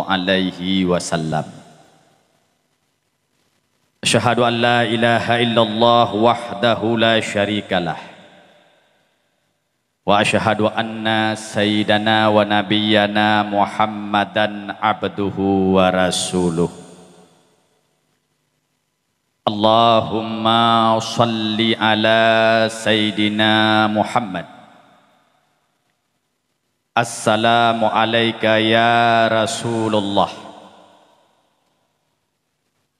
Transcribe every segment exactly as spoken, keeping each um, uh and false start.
alaihi wasallam. Asyhadu an la ilaha illallah wahdahu la syarikalah. Wa asyhadu anna sayyidana wa nabiyyana Muhammadan abduhu wa rasuluh. Allahumma shalli ala sayyidina Muhammad. Assalamu alaika ya Rasulullah.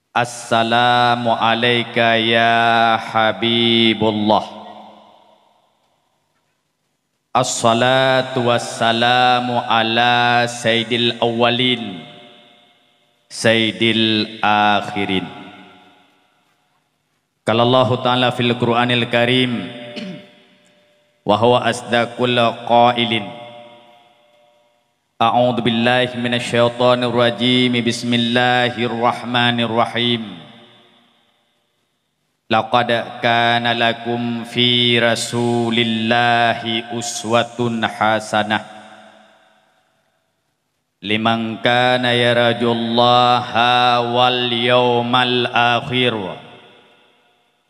Assalamu alaika ya Habibullah. Assalatu wassalamu ala sayyidil awwalin, sayyidil akhirin. Qala Allahu ta'ala fil Qur'anil Karim, wa huwa asdaqul qailin. A'udzu billahi minasyaitonir rajim. Bismillahirrahmanirrahim. Laqad kana lakum fi Rasulillahi uswatun hasanah liman kana yarjullaha wal yaumal akhir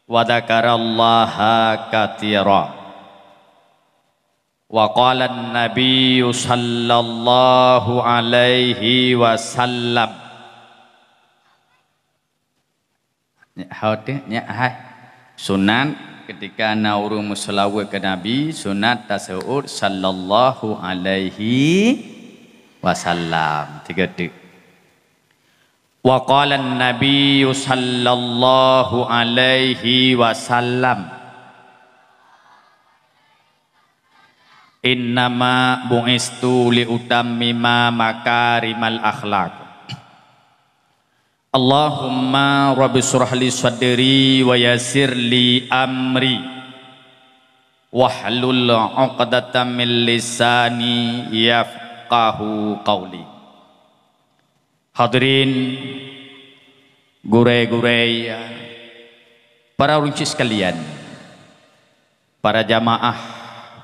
wa dzakarallaha katsira. Wa qala an-nabiyyu sallallahu alaihi wasallam. Nyak hai teuh, nyak hai. Sunat ketika na ureuëng meuseulaweuet keu Nabi, sunat taseuôt sallallahu alaihi wasallam. Tiga teuk. Wa qala an-nabiyyu sallallahu alaihi wasallam, "Innama bu'istu liutammima makarimal akhlaq." Allahumma rabbi syrah li sadri wa yassir li amri wahlul 'uqdatam min lisani yafqahu qauli. Hadirin, gurée-gurée, para ureuëng cit sekalian, para jamaah,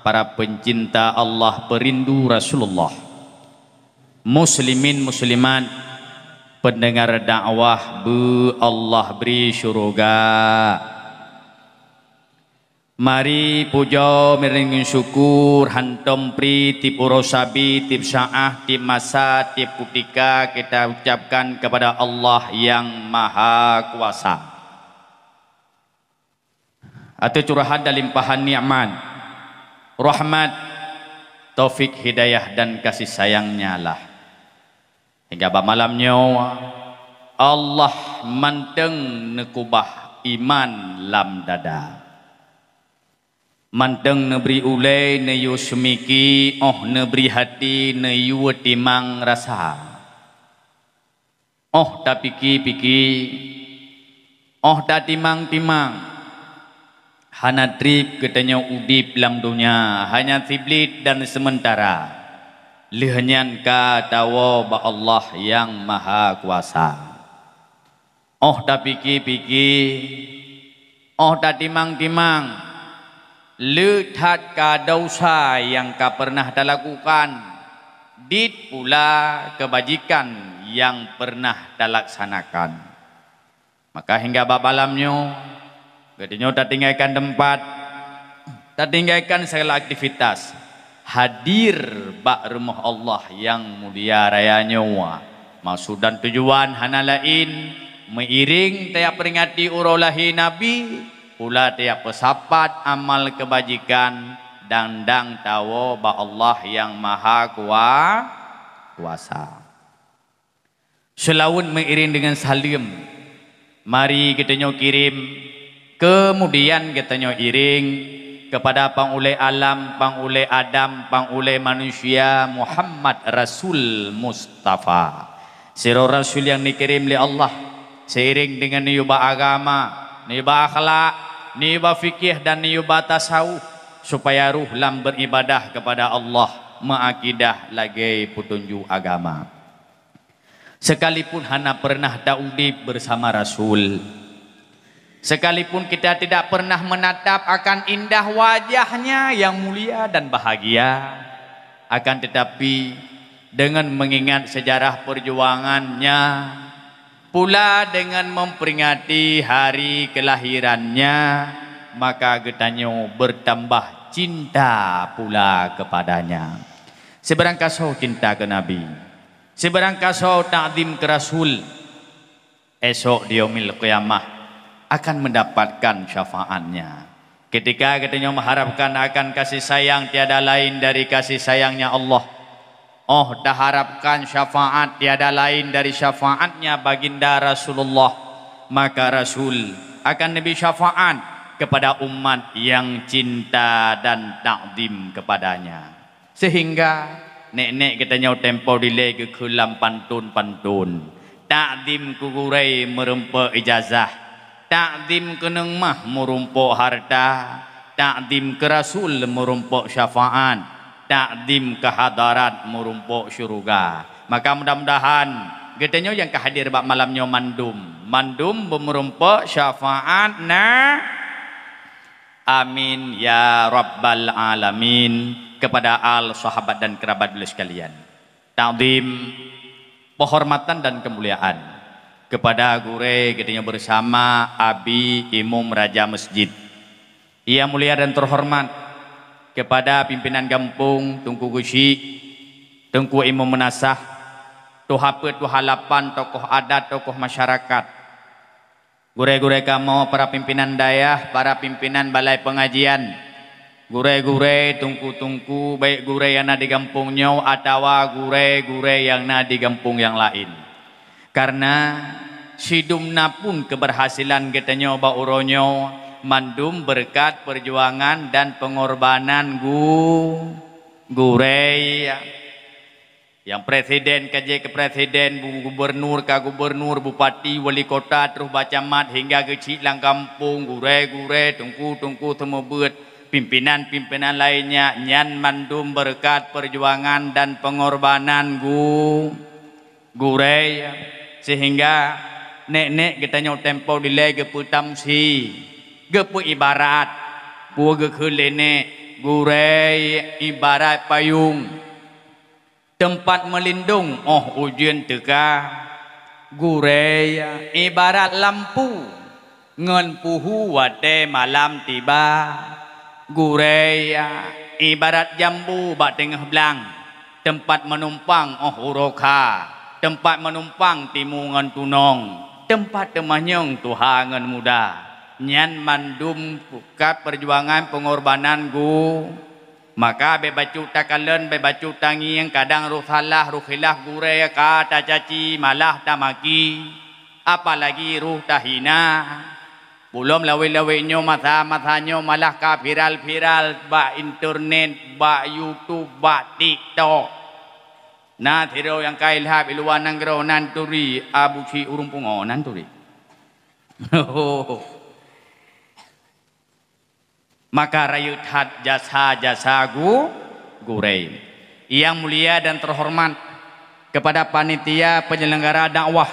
para pencinta Allah, perindu Rasulullah, muslimin muslimat, pendengar dakwah beu Allah bri syuruga. Mari pujoe miréng ngon syukur hantom pri tieb uroe sabe, tieb saát, tieb masa, tieb kutika kita ucapkan kepada Allah yang Maha Kuasa. Ateueh curahan dan limpahan nikmat, rahmat, taufik, hidayah dan kasih sayang-Nya lah. Hingga bak malam nyoe, Allah mantong neukubah iman lam dada. Mantong neubri ulée neuyue seumiki, óh neubri hati neuyue timang rasa. Óh tapike-pike, óh tatimang-timang, hana treb geutanyoe udeb lam donya hanya siblét dan seumeutara, lheueh nyan ka tawoe bak Allah Nyang Mahakuasa. Óh tapike-pike, óh tatimang-timang, le that ka desya nyang ka peureunah talakukan, dit pula keubajikan nyang peureunah talaksanakan. Maka hingga bak malam nyoe, geutanyoe tatinggaikan teumpat, tatinggaikan segala aktivitas, hadir bak rumoh Allah nyang mulia raya nyoe. Maksud dan tujuan hana laén, meuiréng tajak peuringati uroe lahé Nabi, pula tajak peusapat amal keubajikan, dan dang tawoe bak Allah Nyang Maha Kua-, Kuasa. Seulaweuet meuiréng deungon saleuem, mari geutanyoe kirém, keumudian geutanyoe iréng keupada Pangulée Alam, Pangulée Adam, Pangulée Manusia Muhammad Rasul Mustafa, sidroe rasul nyang neukirém lé Allah, seiréng deungon neuyue ba agama, neuyue ba akhlak, neuyue ba fikih dan neuyue ba tasawuf, supaya rôh lam beuribadah keupada Allah meuakidah lagée peutunjuk agama. Sekalipun hana peureunah taudeb beusama Rasul, sekalipun kita tidak pernah menatap akan indah wajah-Nya yang mulia dan bahagia, akan tetapi dengan mengingat sejarah perjuangannya, pula dengan memperingati hari kelahirannya, maka geutanyoe bertambah cinta pula kepadanya. Sibarang kasoe cinta keu Nabi, sibarang kasoe takzim keu Rasul, esok di Yaumil Qiyamah akan mendapatkan syafaatnya. Ketika geutanyoe mengharapkan akan kasih sayang tiada lain dari kasih sayangnya Allah, oh, taharapkan syafaat tiada lain dari syafaatnya Baginda Rasulullah, maka Rasul akan neubri syafaat kepada umat yang cinta dan takzim kepadanya. Sehingga nék-nék geutanyoe tempo dilée geukheun lam pantôn-pantôn, takzim keu gurée meurumpok ijazah, takzim keu neumah meurumpok harta, takzim keu Rasul meurumpok syafaat, takzim keu hadarat meurumpok syeuruga. Maka mudah-mudahan geutanyoe nyang ka hadir bak malam nyoe mandum, mandum beumeurumpok syafaat na. Amin ya rabbal alamin. Kepada al, sahabat dan kerabat beliau sekalian. Takzim, penghormatan dan kemuliaan kepada gurée geutanyoe bersama Abi Imum Raja Masjid. Yang mulia dan terhormat kepada pimpinan gampông, Teungku Geuchik, Teungku Imum Meunasah, tuha peuet, tuha lapan, tokoh adat, tokoh masyarakat, gurée-gurée kamoe, para pimpinan dayah, para pimpinan balai pengajian, gurée-gurée, teungku-teungku, baik gurée nyang na di gampông nyoe atawa gurée-gurée nyang na di gampông nyang laén. Karena sidum na pun keberhasilan geutanyoe bak uroe nyoe, mandum beureukat peujuangan dan peungorbanan gu-, gurée. Nyang presiden ka jeuet keu presiden, bu-, gubernur ka gubernur, bupati, wali kota, troh bak camat, hingga geuchik lam gampông, gurée-gurée, teungku-teungku seumeubeuet, pimpinan-pimpinan laén nyan, nyan mandum beureukat peujuangan dan peungorbanan gu-, gurée. Sehingga nék-nék geutanyoe tempo dilée geupeutamsi, geupeu ibarat, peue geukheun lé nék, gurée ibarat payong. Teumpat meulindong óh ujeuen teuka, gurée ibarat lampu ngon puhu watée malam tiba, gurée ibarat jambu bak teungoh blang, teumpat meunumpang óh uroe kha, teumpat meunumpang timu ngon tunong, teumpat teumanyong tuha ngon muda. Nyan mandum beureukat peujuangan peungorbanan gu-, Maka bék bacut takalon, bék bacut tangieng, kadang roh salah, roh khilaf gurée ka tacaci, malah tamaki, apalagi roh tahina. Bulom lawét-lawét nyoe masa-masa nyoe malah ka viral-viral bak internet, bak YouTube, bak TikTok. Na sidroe nyang ka ilhab i luwa nanggroe nan turi, Abu Syik ureuëng pungo nan turi. Maka rayeuk that jasa-jasa gu-, gurée. Yang mulia dan terhormat kepada panitia penyelenggara dakwah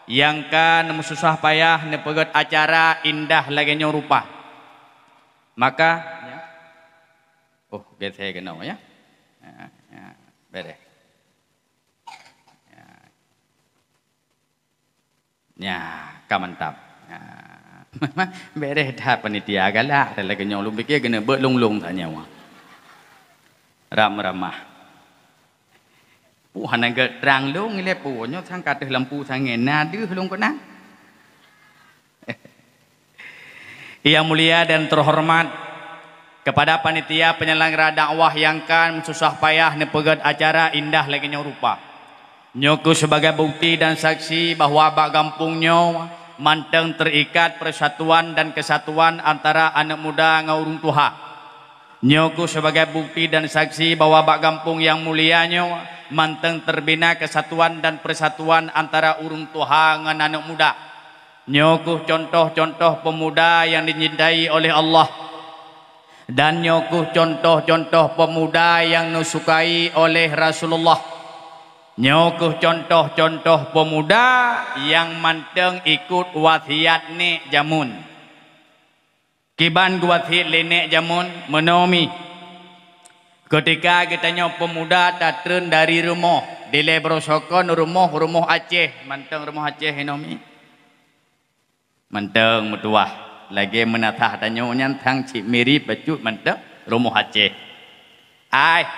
nyang ka neumeususah payah neupeugét acara indah lagée nyoe rupa. Maka, ya. Oh, geusé keunoe ya. Ya, ya, beres. Ya. Nya, ka mantap. Nya. Beres that panitia galak, lagée nyoe lôn piké keuneuk beuet lôn-lôn that nyoe. Ram-ramah. Puh, hana geutrang lôn ilée puh, nyoe sang ka teuh lampu sangén, na deuh lôn keunan. Yang mulia dan terhormat kepada panitia penyelenggara dakwah nyang ka meususah payah neupeugét acara indah lagée nyoe rupa. Nyoe kheueh sebagai bukti dan saksi bahwa bak gampông nyoe mantong teuikat persatuan dan kesatuan antara aneuëk muda ngon ureuëng tuha. Nyoe kheueh sebagai bukti dan saksi bahwa bak gampông nyang mulia nyoe mantong teubina kesatuan dan persatuan antara ureuëng tuha ngon aneuëk muda. Nyoe kheueh contoh-contoh pemuda nyang dicintai oleh Allah. Dan nyoe kheueh contoh-contoh pemuda nyang neusukai oleh Rasulullah. Nyoe kheueh contoh-contoh pemuda nyang mantong ikot wasiat nék jameun. Kiban geuwasiet lé nék jameun meunoe mi. Keutika geutanyoe peumuda tatreun dari rumoh, dilée baroe sokon rumoh, rumoh Aceh, mantong rumoh Aceh inoe mi. Mantong meutuwah, lagée meunasah tanyoe nyan sang cit mirip bacut mantong rumoh Aceh. Ai,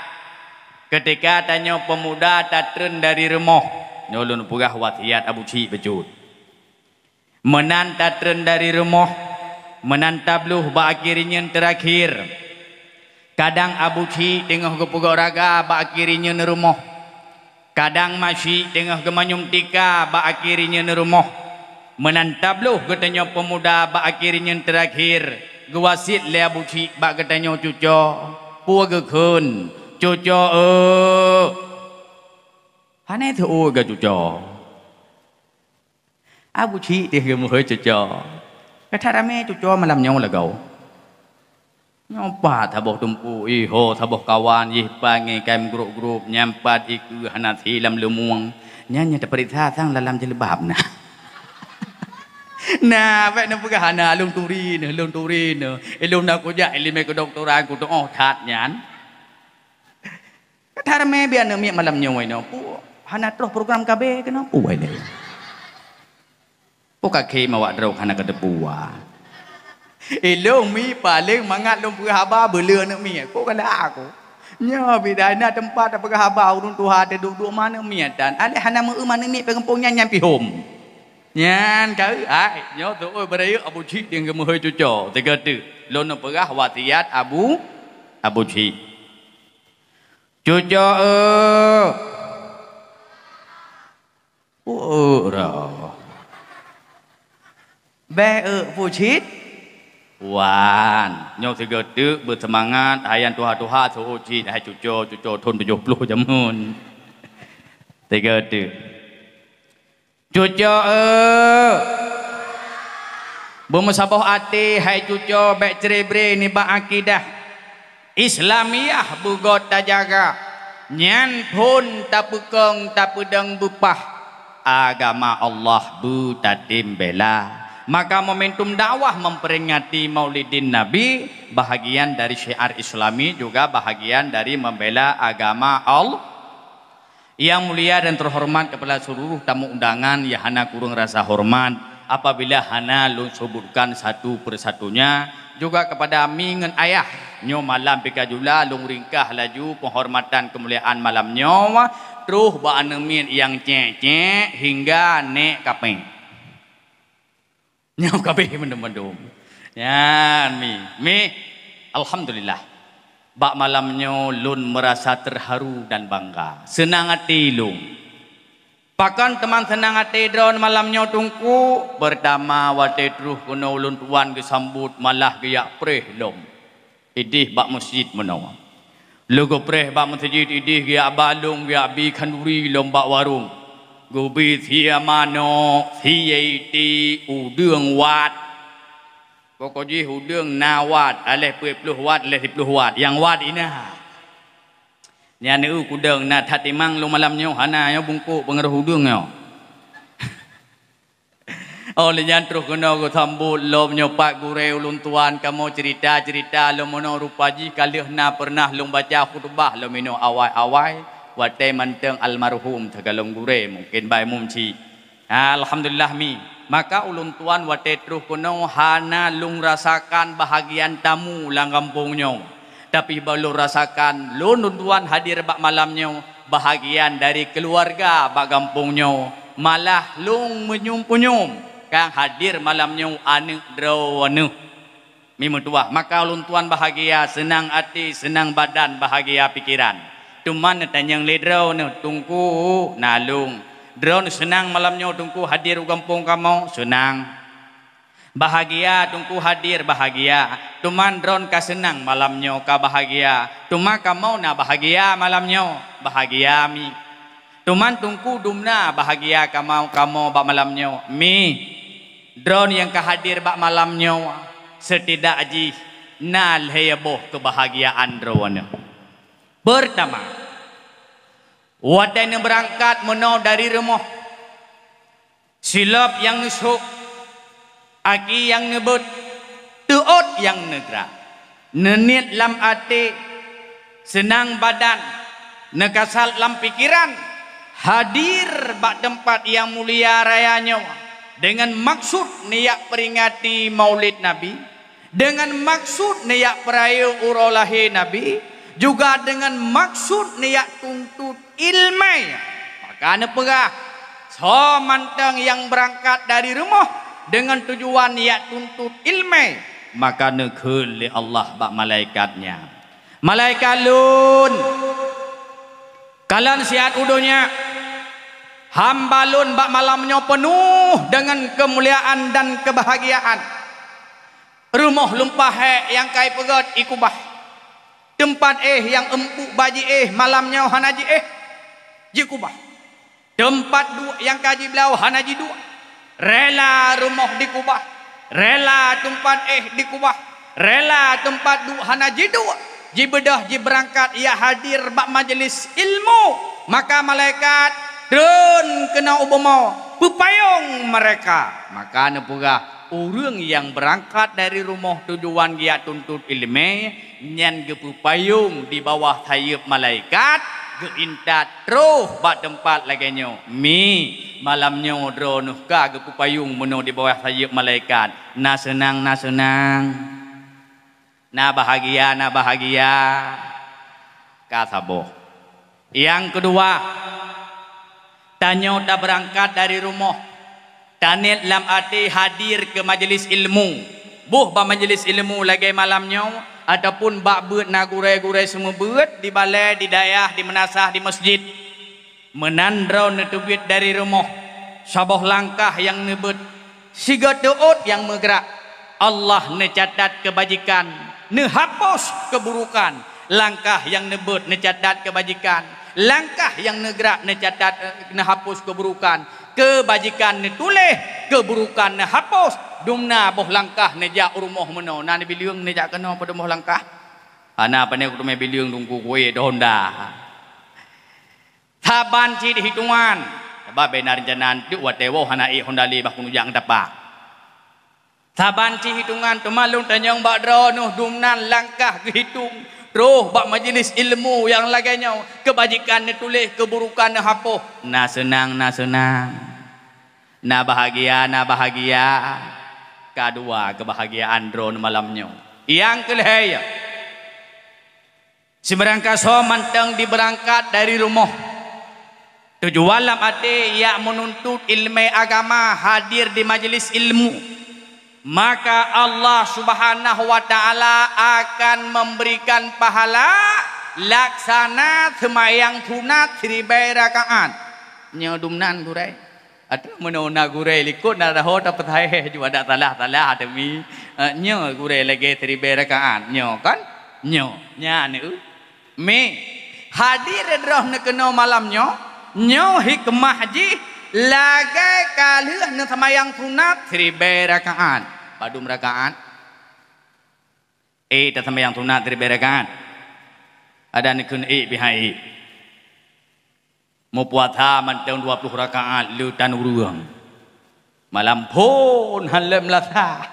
keutika tanyoe peumuda tatreun dari rumoh, nyoe lôn peugah wasiat Abu Chik bacut. Meunan tatreun dari rumoh, meunan tabloh bak akhé rinyeun teurakhir. Kadang Abu Chik teungoh geupeugok raga bak akhé rinyeun rumoh. Kadang Masyik teungoh geumanyum tika bak akhé rinyeun rumoh. Meunan tabloh geutanyoe peumuda bak akhé rinyeun teurakhir, geuwasiet lé Abu Chik bak geutanyoe cuco, peue geukheun, "Cuco eu." Hana teuôt geu cuco. Abu Chik teuh geumeuhôi cuco. Ka that ramé cuco malam nyoe lagoe. Nyoe pat saboh teumpu, iho saboh kawan, jih pangé kaem grup-grup, nyan pat ikeue hana si lam leumueng. Nyan nyang teupeuriksa sang lam jilbab na. Na, bék neupeugah hana, lôn turi neuh, lôn turi neuh. Ilôn na kujak ileumé keudoktoran, kutuoh that nyan. Ka that ramé bak aneuk miet malam nyoe inoe, pu hana troh program K B keunoe, pu ai lé. Pu ka khém awak droe hana kateupeue. Ilôn mi paleng mangat lôn peugah haba beu le aneuk miet, pu galak aku. Nyoe bidai na teumpat tapeugah haba ureueng tuha teuduek-duek ma aneuk miet tan, aléh hana meu-eu ma aneuk miet pih gampông nyan, nyan pih hom. Nyan ka ai, nyoe teuôt beurayek Abu Chik nyang geumeuhôi cuco, sigoe teuk. Lôn neupeugah wasiat Abu, Abu Chik. Cuco eu. Ueu roh. Bék eu pu cit. Wan, nyoe sigoe teuk beuseumangat, hai nyang tuha-tuha seuôt cit, hai cuco, cuco thon tujoh ploh jameun. Sigoe teuk. Cuco eu. Beumeusaboh até hai cuco bék cre-bre nibak akidah Islamiyah beugöt tajaga. Nyan phon tapeukong tapeudong beupah agama Allah beutatem bela. Maka momentum dakwah memperingati Maulidin Nabi bahagian dari syiar Islami juga bahagian dari membela agama Allah. Yang mulia dan terhormat kepada seluruh tamu undangan yang hana kureueng rasa hormat, apabila hana lôn sebutkan satu persatunya, juga kepada mi ngon ayah, nyoe malam pih ka jula lôn ringkah laju penghormatan kemuliaan malam nyoe, troh bak aneuk miet nyang cék-cék hingga nék kapék. Nyoe ka abéh mandum-mandum. Nyan, Mi. Mi, alhamdulillah. Bak malam nyoe lôn meurasa teuharu dan bangga. Seunang até lôn. Pakon teuma seunang até droeneuh malam nyoe, Teungku? Peurtama, watée troh keunoe ulôn tuan geusambot malah geujak preh lom. Idéh bak meuseujid meunoe. Lheueh geupreh bak meuseujid idéh geujak ba lôn, geujak bi khanduri lom bak warong. Geubi sie manök, sie iti, udeueng wat. Pokok jih udeueng na wat, aléh peuet ploh wat, aléh siploh wat. Nyang wat inan. Nyan eu kudeueng na that timang lôn malam nyoe, hana nyoe bungkôk peungeurôh udeueng nyoe. Óh lheueh nyan troh keunoe geusambot lom nyoe pat gurée ulôn tuan kamoe ceurita-ceurita lom meunoe rupa jih ka lheueh na peureunah lôn baca khutubah lom inoe awai-awai watée mantong almarhum teuka lôn gurée mungken bai mum cit. Alhamdulillah, Mi. Maka ulôn tuan watée troh keunoe hana lôn rasakan bahagian tamu lam gampông nyoe. Tapi bah lôn rasakan lôn tuan hadir bak malam nyoe bahagian dari keuluwarga bak gampông nyoe, malah lôn meunyum-peunyum kang hadir malam nyoe aneuk droeneuh. Mi meutuwah, maka ulôn tuan bahagia, seunang até, seunang badan, bahagia pikeran. Teuma neutanyong lé droeneuh, Teungku, na lôn. Droeneuh seunang malam nyoe Teungku hadir u gampông kamoe? Seunang. Bahagia Teungku hadir, bahagia. Teuma droeneuh ka seunang malam nyoe, ka bahagia. Teuma kamoe na bahagia malam nyoe, bahagia, Mi. Teuma Teungku dum na bahagia kamoe, kamoe bak malam nyoe, Mi. Droeneuh nyang ka hadir bak malam nyoe, seutidak jih na lhée boh keubahagiaan droeneuh. Peurtama, watée neubeurangkat meunoe dari rumoh, silop nyang neusôk, aki nyang neubeuet, teuôt nyang neugrak, neuniet lam até, Seunang badan, neukasal lam pikeran, hadir bak teumpat nyang mulia raya nyoe deungon maksud neujak peuringati Maulid Nabi, deungon maksud neujak peurayeuk uroe lahé Nabi, juga deungon maksud neujak tuntot ileumèe. Maka neupeugah, soe mantong nyang beurangkat dari rumoh deungon tujuan neujak tuntot ileumèe, maka neukheun lé Allah bak malaikat nyan, "Malaikat Lôn, kalon siat u donya, hamba Lôn bak malam nyoe peunoh deungon keumuliaan dan keubahgiaan. Rumoh lumpah hék nyang ka ipeugöt ikubah. Teumpat éh nyang eumpuk bak jiéh malam nyoe hana jiéh, jikubah. Teumpat duek nyang ka jibloe hana jiduek. Rela rumoh dikubah, rela teumpat éh dikubah, rela teumpat duek hana jiduek. Jibeudôh jibeurangkat jak hadir bak majelis ilmu." Maka malaikat treun keunoe u bumoe peupayong meureka. Maka neupeugah, ureuëng nyang beurangkat dari rumoh tujuan geujak tuntot ileumèe, nyan geupeupayong di bawah sayeuep malaikat, geuintat troh bak teumpat lagèe nyoe, "Mi, malam nyoe droeneuh ka geupeupayong meunoe di bawah sayeuep malaikat. Na seunang, na seunang. Na bahagia, na bahagia." Ka saboh. Nyang keudua, tanyoe tabeurangkat dari rumoh, taniet lam até hadir keu majelis ilmu, boh bak majelis ilmu lagèe malam nyoe, ataupun bak beuet na gurèe-gurèe seumeubeuet di balè, di dayah, di meunasah, di meuseujid. Meunan droe neuteubiet dari rumoh, saboh langkah nyang neubeuet, sigoe teuôt nyang meugrak, Allah neucatat keubajikan, neuhapus keuburukan. Langkah nyang neubeuet neucatat keubajikan, langkah nyang neugrak neucatat, eh, neuhapus keuburukan. Keubajikan neutuléh, keuburukan neuhapus. Dumna boh langkah neujak u rumoh meunoe, na neubileung neujak keunoe padum boh langkah? Hana, pane kuteumé bileung dungku kué donda. Saban cit hitongan. Sabab bèk na reuncana eunteuk watèe woe hana ék honda lé bah keuneuk jak ngeutapa. Saban cit hitongan, teuma lôn tanyong bak droeneuh, dumnan langkah geuhitong, troh bak majelis ilmu nyang lagèe nyoe, keubajikan neutuléh, keuburukan neuhapus. Na seunang, na seunang. Na bahagia, na bahagia. Ka dua keubahagiaan droeneuh malam nyoe. Nyang keu lhèe, Sibeurangkat soe mantong jibeurangkat dari rumoh, tujuan lam até jak meununtut ileumèe agama, hadir di majelis ilmu, maka Allah Subhanahu wa Ta'ala akan memberikan pahala laksana seumayang sunat siribèe rakaat. Nyoe dumnan gurèe. Ateueh meunoe na gurèe likot na raho tapeusahe ju adak salah-salah teumi. Eh, nyoe gurèe lagèe siribèe rakaat. Nyoe kan? Nyoe. Nyan eu. Mi. Hadir droeneuh keunoe malam nyoe. Nyoe hikmah jih lagèe ka lheueh neuseumayang sunat siribèe rakaat. Padum rakaat? Eh, taseumbayang sunat siribèe rakaat. Adak neukheun ék pih han ék. Meupuasa mantong dua ploh rakaat le tan ureuëng. Malam phon han lheueh meulasah.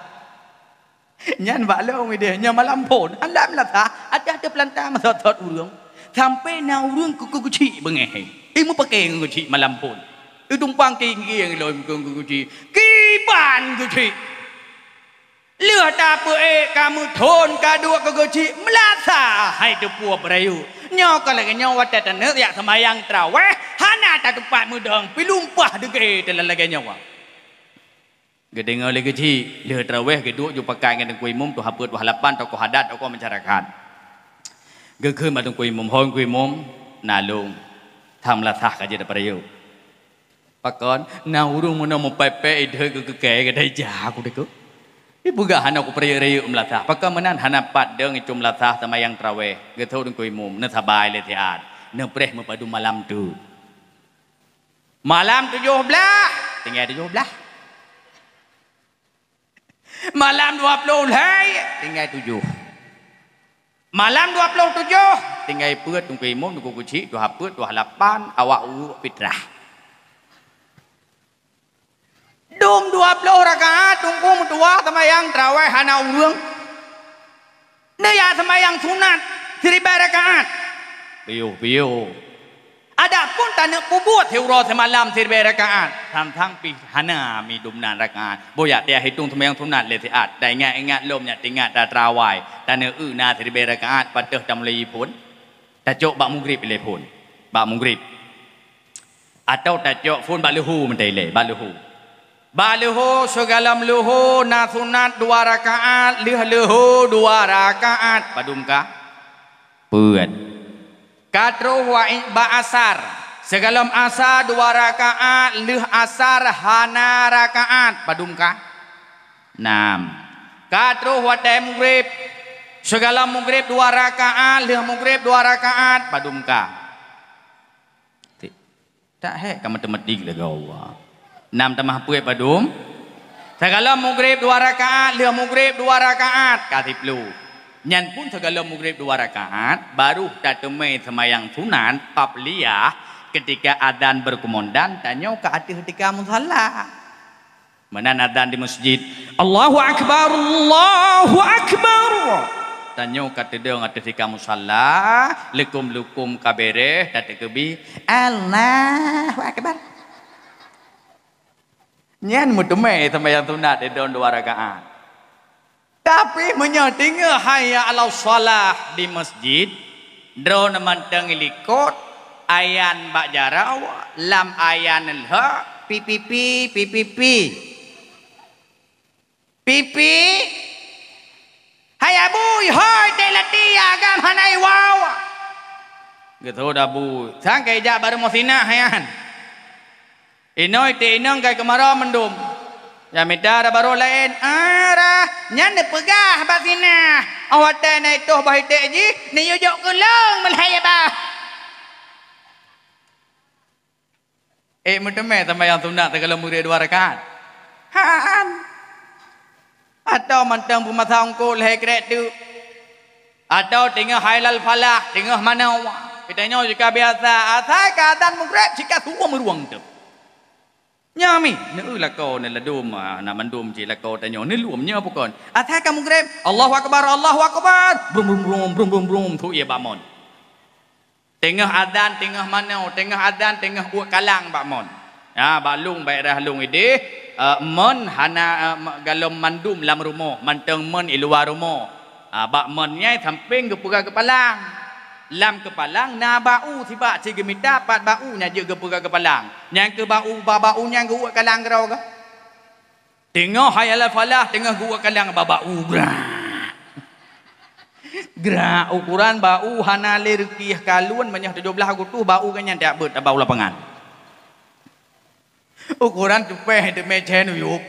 Nyan bak lôn idéh, nyan malam phon han lheueh meulasah, até-até peulanta meusot-sot ureuëng. Sampoe na ureuëng keu-, keu-, keuchik beungéh. Eh, meupakè ngon keuchik malam phon. Eh, tumpang tinggi nyang lôn keu-, keu-, keuchik. Kiban keuchik. Lheueh tapeuék ka meuthon ka duek keu keuchik, meulasah hai teupue peurayeuk. Nyoe ka lagèe nyoe watèe taneuk jak seumayang traweh, hana tatupat meudong, pih lumpah deugé teuh lagèe nyoe. Geudeungoe lé keuchik, lheueh traweh geuduek ju pakat ngon teungku imum, tuha peuet, tuha lapan, tokoh adat, tokoh masyarakat. Geukheun bak teungku imum, "Ho teungku imum, na lôn, tham meulasah ka jeuet peurayeuk." Pakon, na ureuëng meunoe meupèe-pèe ideh keu keukée gata ija aku deuk. Ipeugah hana kupeurayeuk-rayeuk meulasah. Pakon meunan hana pat dong icom meulasah seumayang traweh. Geutôh teungku imum, neusaba lé siat. Neupreh meupadu malam tu. Malam tujoh blaih, tinggai tujoh blaih. Malam dua ploh lhèe, tinggai tujoh. Malam dua ploh tujoh, tinggai peuet teungku imum, teungku keuchik, tuha peuet, tuha lapan, awak uruek fitrah. Dum dua ploh rakaat teungku meutuwah seumayang traweh hana ureuëng. Neujak seumayang sunat siribèe rakaat. Piôh-piôh. Adapun taneuk peubuet siuroe simalam siribèe rakaat, sang-sang pih hana mi dumnan rakaat. Boh jak tiah hitong seumayang sunat lé siat. Dan ingat-ingat lom nyak teuingat that-that awai. Taneuk eu na siribèe rakaat, patéh tamulai phôn. Tacok bak mugrib ilèe phôn. Bak mugrib. Atawa tacok phôn bak leuhô meutai ilèe, bak leuhô. Bak leuhô, sigohlom leuhô na sunat dua rakaat, lheueh leuhô dua rakaat. Padum ka? Peuet. Ka troh wa-, bak asar. Sigohlom asar dua rakaat, lheueh asar hana rakaat. Padum ka? Nam. Ka troh watèe mugrib. Sigohlom mugrib dua rakaat, lheueh mugrib dua rakaat. Padum ka? Ti-, tak hék ka matematik lagèe Allah. Nam tamah peuet padum? Sigohlom mugrib dua rakaat, lheueh mugrib dua rakaat, ka siploh. Nyan pun sigohlom mugrib dua rakaat, baru tateumé seumayang sunat qabliyah, keutika azan beukeumandang, tanyoe ka ateueh tika musala. Meunan azan di masjid, "Allahu Akbar, Allahu Akbar." Tanyoe ka teudong ateueh tika musala, leukom-leukom ka bèrèh, tateukeubi, "Allahu Akbar." Nyan meuteumé seumayang sunat di dong dua rakaat. Tapi meunyoe teungoh hayya 'alas shalah di masjid, droeneuh mantong ilikot, ayan bak jaroe, lam ayan lhok, pi-pi-pi, pi-pi-pi. Pi-pi, hai Abu, hôi, teulatih agam hana iwoe. Geutho Abu, sangkai jak bak rumoh sinah nyan. Inoe iték inong kai keumaroe mandum. Nyang mita dara barô laén, "Arah, nyan neupeugah bak sinah. Óh watèe na itôh boh iték jih, neuyue jok keu lôn meulhèe bah." Eh, meuteumé seumayang sunat sigohlom mugrib dua rakaat? Han. Atawa mantong peumasa eungkôt lhèe krèk teuk. Atawa teungoh hayya 'alal falah, teungoh manoe. Geutanyoe jika biasa, asai ka azan mugrib, jika su'uem rueng teuk. Nyoe mi, neu lakoe neuladum, ah, na mandum cit lakoe tanyoe, neulom nyoe pakon. Asai ka mugrib, Allahu Akbar, Allahu Akbar. Brum, brum, brum, brum, brum, brum, su ie bak mon. Teungoh azan, teungoh manoe, teungoh azan, teungoh uet kalang bak mon. Ha, bak lôn, bak daerah lôn idéh, eh, mon hana, eh, ma-, gohlom mandum lam rumoh, mantong mon i luwa rumoh. Ha, bak mon nyan sampéng geupeugah keupalang. Lam keupalang na bak u sibak, si geumita pat bak u nyan jeuet geupeugah keupalang. Nyang keu bak u, bak, bak u nyan geuuet kalang keudroe geuh. Teungoh hayya 'alal falah, teungoh geuuet kalang bak, bak u, grak. Grak, ukoran bak u hana lé reukieh kalon, meunyoe tujoh blaih Agustus bak u geuh nyan tiep beuet bak u lapangan. Ukoran tupèe teumé cen uyueb.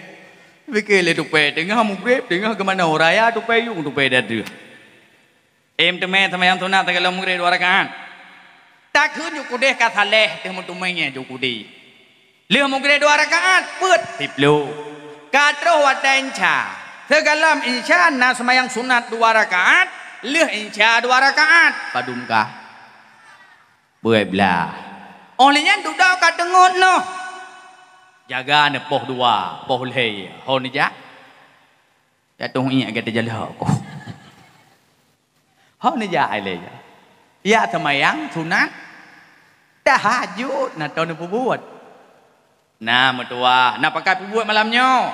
Pike lé tupèe, teungoh mugrib, teungoh keumanoe raya tupèe yuem, tupèe dada. Em teumé seumayang sunat sigohlom mugrib dua rakaat. Takheun ju keudéh ka saléh teuh meuteumé nyan ju keudéh. Lheueh mugrib dua rakaat, peuet siploh. Ka troh watèe insya. Sigohlom insya na seumayang sunat dua rakaat, lheueh insya dua rakaat. Padum ka? Peuet blaih. Óh lheueh nyan dudoe ka teungeut noh. Jaga neuh poh dua, poh lhèe. Ho neujak? Jatuh iék gata jalok. Ho neujak ilèe. Ya seumayang sunat tahajud na tô neupeubuet. Na meutuwah, na pakat peubuet malam nyoe.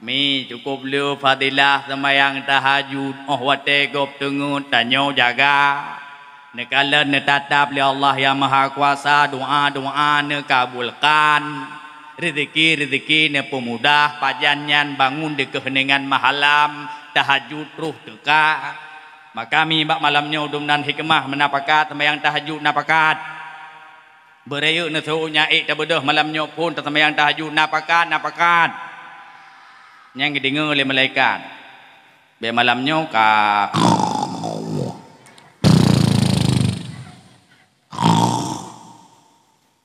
Mi cukup le fadilah seumayang tahajud óh watèe gob teungeut tanyoe jaga. Neukalon neutatap lé Allah Nyang Mahakuasa, doa-doa neukabulkan, reuzeki-reuzeki neupeumudah, pajan nyan bangun dikeue deungon mahalam, tahajud troh teuka. Maka mi bak malam nyoe dum nan hikmah meunapakat seumayang tahajud napakat. Beurayeuk neuseuôt nyan ék tabeudôh malam nyoe phon taseumayang tahajud napakat, napakat. Nyang geudeungoe lé malaikat. Bèk malam nyoe ka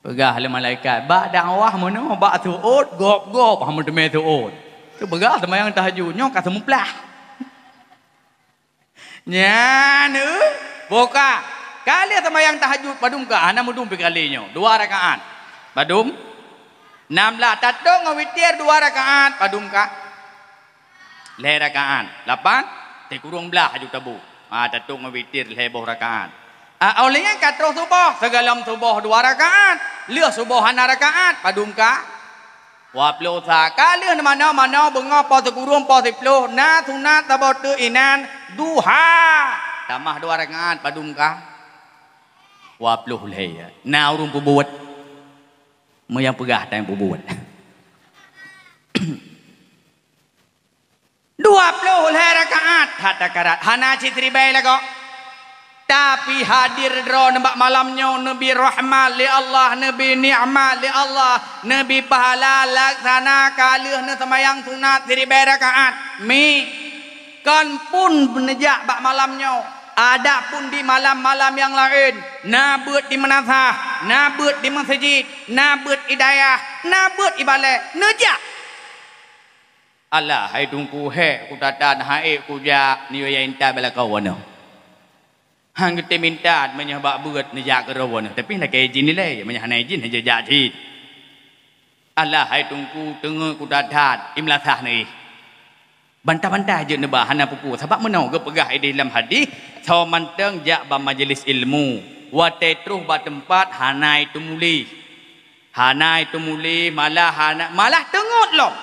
peugah lé malaikat, bak dakwah meunoe, bak seuôt, gob-gob, hana meuteumé seuôt. Teupeugah seumayang tahajud, nyoe ka seumuplah. Nyan, eh, boh ka. Ka lheueh seumayang tahajud, padum ka, hana meudum pih kali nyoe. Dua rakaat. Padum? Nam blaih, tatôk ngon witir dua rakaat, padum ka? Lhèe rakaat. Lapan, sikureueng blaih aju tabu. Ha, tatôk ngon witir lhèe boh rakaat. Ah, óh lheueh nyan ka troh suboh, sigohlom suboh dua rakaat, lheueh suboh hana rakaat, padum ka? Dua ploh sa. Ka lheueh manoe-manoe beungoh poh sikureueng, poh siploh, na sunat saboh teuk inan, duha. Tamah dua rakaat, padum ka? Dua ploh lhèe. Na ureueng peubuet? Meunyo peugah, tanyoe peubuet. Dua ploh lhèe rakaat, that takarat, hana cit siribèe lagoe. Tapi hadir droeneuh bak malam nyoe, neubri rahmat lé Allah, neubri nikmat lé Allah, neubri pahala laksana ka lheueh neuseumayang sunat siribèe rakaat. Mi, kon pun neujak bak malam nyoe, adapun di malam-malam nyang laén, na beuet di meunasah, na beuet di meuseujid, na beuet i dayah, na beuet i balèe, neujak. Alah, hai Teungku, hék kutatan, han ék kujak, neuyue intat bak lakoe nyoe. Han geutem intat, meunyoe bak beuet neujak keudroe nyoe, tapi lakèe izin ilèe, meunyoe hana izin, han jijak cit. Alah, hai Teungku, teungeut kutatan, i meulasah neuéh. Bantah-bantah jeuet neuba, hana peue-peue, sabab meunoe geupeugah idéh lam hadih, soe mantong jak bak majeulis ilmu, watèe troh bak teumpat hana iteumuléh. Hana iteumuléh, malah hana, malah teungeut lom.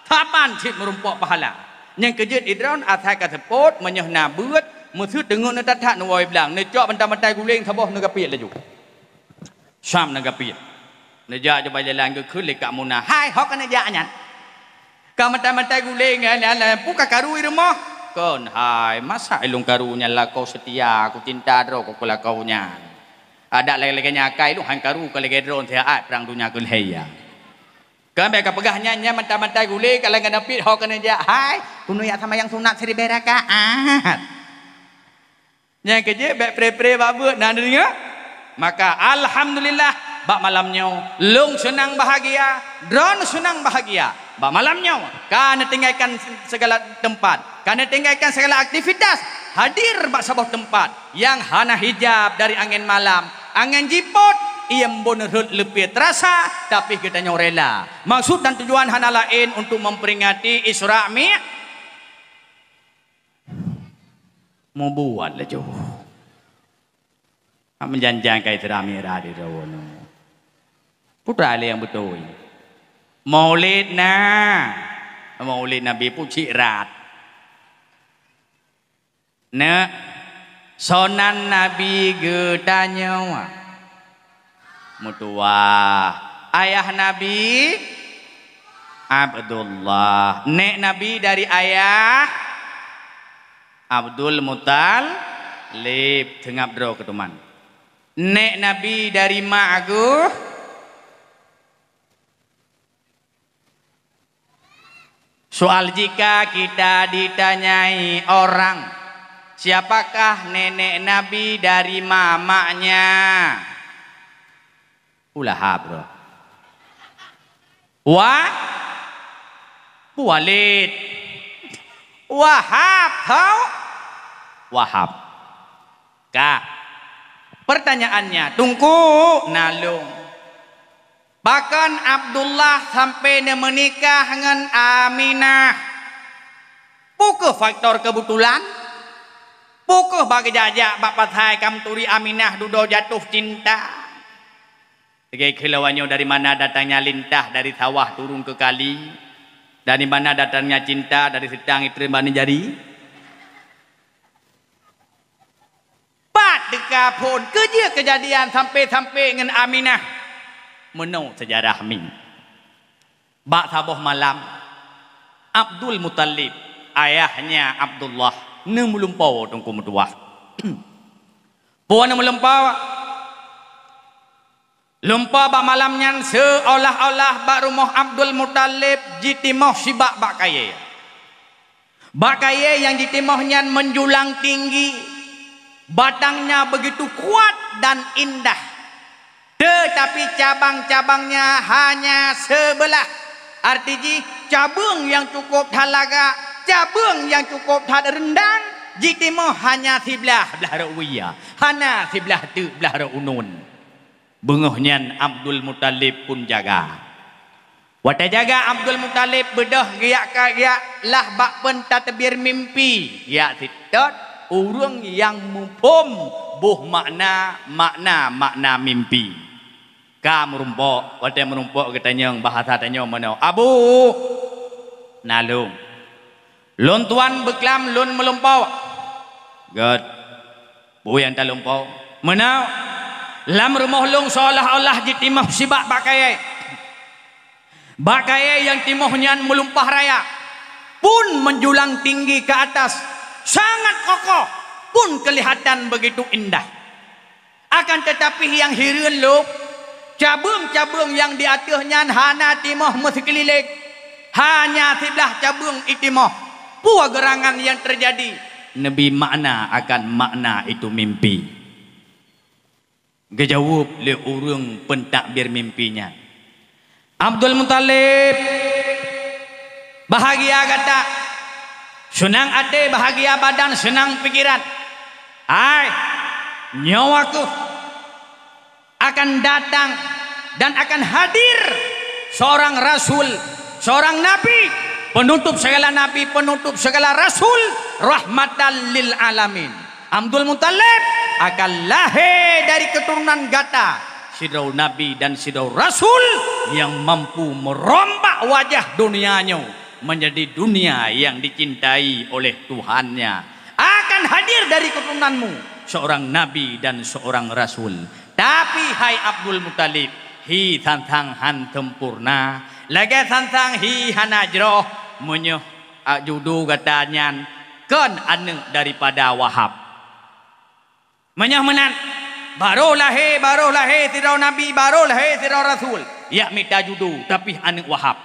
Saban cit meurumpok pahala. Nyang keujeuet idroen asai ka seupôt, meunyoe na beuet, meuseuet teungeut neuthat-that neuwoe blang, neucok bantai-bantai guléng saboh neugapiet laju. Sam neugapiet. Neujak jubah jalan geukheun lé Kak Muna. Hai, ho keuneuk jak nyan? Ka meutai-meutai guléng, eh, nyan, nyan, peue ka karu i rumoh? Kon hai, masa ilôn karu nyan lakoe seutia, kucinta droe keu lakoe nyan. Adak lagèe-lagèe nyan akai lôn han karu ka lagèe droen siat prang donya keu lhèe ya. Kan bèk ka peugah nyan, nyan mata-mata gulé ka lagèe neupit ho keuneuk jak hai, keuneuk jak seumayang sunat siribèe rakaat. Nyan keu jeuet bèk pre-pre bak beuet na deungoe. Maka alhamdulillah bak malam nyoe lôn seunang bahagia, droen seunang bahagia. Bak malam nyoe ka neutinggalkan segala tempat, ka neutinggalkan segala aktivitas, hadir bak saboh tempat nyang hana hijab dari angén malam, angén jipot, ié embôn rhot leupie teurasa, tapi geutanyoe rela. Maksud dan tujuan hana laén untuk memperingati Isra Mi-, mubuat laju. Meujanjang ka Isra Mi'raj di droeneuh. Peue teuma lé nyang beutôi? Maulid na. Maulid Nabi pun cit rat. Neuk, sonan Nabi geutanyoe. Meutuwah. Ayah Nabi Abdullah. Nèk Nabi dari ayah Abdul Muttalib, teungab droe keu teuma. Nèk Nabi dari mak geuh. Soal, jika kita ditanyai orang, siapakah nenek Nabi dari mamaknya? Ulahab tu. Wa-, Walid. Wahab, tau? Wahab. Ka. Pertanyaannya, Teungku, na lôn. Pakon Abdullah sampai neumeunikah ngon Aminah? Peu kheueh faktor keubeutulan? Peu kheueh bak geujak-jak bak pasai ka meuturi Aminah dudoe jatoh cinta? Lagèe kheun lawak nyoe, dari mana datangnya lintah, dari sawah turun ke kali? Dari mana datangnya cinta, dari seutang itreun bak neujari? Pat teuka phôn, keujeuet keujadian sampai-sampai ngon Aminah. Meunoe seujarah mi. Bak saboh malam, Abdul Muttalib, ayahnya Abdullah, neumeulumpoe Teungku meutuwah. Peue neumeulumpoe? Lumpoe bak malam nyan seuolah-olah bak rumoh Abdul Muttalib jitimoh sibak bak kayèe. Bak kayèe nyang jitimoh nyan menjulang tinggi, batangnya begitu kuat dan indah. Tetapi cabang-cabangnya hanya sebelah. Arti jih, cabeueng nyang cukup that lagak, cabeueng nyang cukup that reundang, jitimoh hanya siblah, blah rot wie, hana siblah teuk, blah rot uneuen. Beungoh nyan Abdul Muttalib pun jaga. Watèe jaga Abdul Muttalib beudôh geujak ka geujak lah bak peun tateubiet mimpi, geujak sitot, Ureuëng nyang muphom boh makna, makna-makna mimpi. Ka meurumpok, watée meurumpok geutanyong bahasa tanyoe meunoe, "Abu, na lôn. Lôn tuan beuklam lôn meulumpoe." "Gét, peue nyang talumpoe?" "Meunoe, lam rumoh lôn seolah-olah jitimoh sibak bak kayée. Bak kayée nyang timoh nyan meulumpah raya, pun menjulang tinggi ke atas, sangat kokoh, pun kelihatan begitu indah. Akan tetapi nyang hireuen lôn, cabeueng-cabeueng nyang di ateueh nyan hana timoh meusikeulileng, hanya siblah cabeueng itimoh. Peue geurangan nyang teujadi?" Neubi makna akan makna itu mimpi. Geujaweueb lé ureuëng peuntakbir mimpi nyan, "Abdul Muthalib, bahagia gata, seunang até, bahagia badan, seunang pikeran. Hai, nyoe kheueh akan datang dan akan hadir seorang rasul, seorang nabi, penutup segala nabi, penutup segala rasul, rahmatan lil alamin. Abdul Muthalib akan lahé dari keuturonan gata, sidroe nabi dan sidroe rasul nyang mampu meurombak wajah dunia nyoe menjadi dunia yang dicintai oleh Tuhannya. Akan hadir dari keuturunanmu seorang nabi dan seorang rasul. Tapi hai Abdul Muthalib, hi sang-sang han sempurna, lagée sang-sang hi hana jroh, meunyoe a, judu gata nyan kon aneuëk daripada Wahab. Meunyoe meunan, barô lahé, barô lahé sidroe nabi, barô lahé sidroe rasul, jak mita judu, tapi aneuëk Wahab."